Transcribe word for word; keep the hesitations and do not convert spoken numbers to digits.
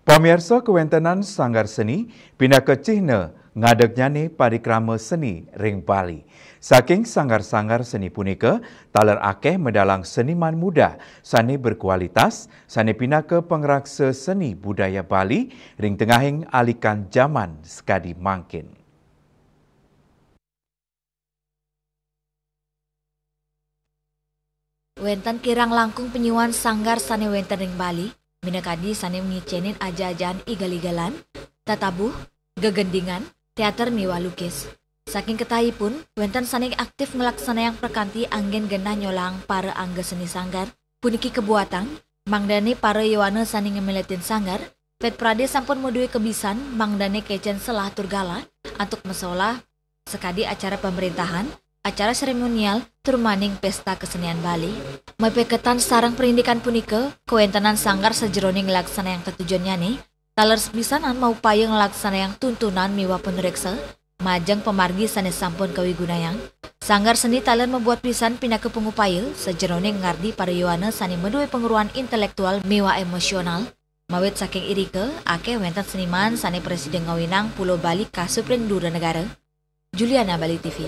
Pamiarsa, kawéntenan sanggar seni pinaka cihna ngadegnyane parikrama seni ring Bali. Saking sanggar-sanggar seni punika taler akeh medalang seniman muda sane berkualitas, sane pinaka pangraksa seni budaya Bali ring tengahing alikan jaman sakadi mangkin. Wenten kirang langkung panyuan sanggar sane wenten ring Bali, minakadi sane ngicenin aja-ajahan igal-igalan, tatabuh, gegendingan, teater miwah lukis. Saking ketahipun, wenten sane aktif nglaksanayang prakanti anggen genah nyolang para angga seni sanggar, puniki kabuatang, mangdane para yowana sane ngamiletin sanggar, Pet Prade sampun madue kabisan, mangdane kecen selah tur galah, antuk masolah, sakadi acara pamrentahan, acara seremonial, tur maning pesta kesenian Bali. Mapaiketan sareng parindikan punika, kawentenan sanggar sajeroning nglaksanayang tetujonnyane, taler sapisanan maupaya nglaksanayang tuntunan miwah panureksa, majeng pamargi sane sampun kawigunayang. Sanggar seni taler mabuat pisan pinaka pangupaya sajeroning ngardi para yowana sane madue pangruhan intelektual miwah emosional. Mawit saking irika, akeh wenten seniman sane prasida ngawinang Pulo Bali kasup ring dura negara. Juliana, Bali T V.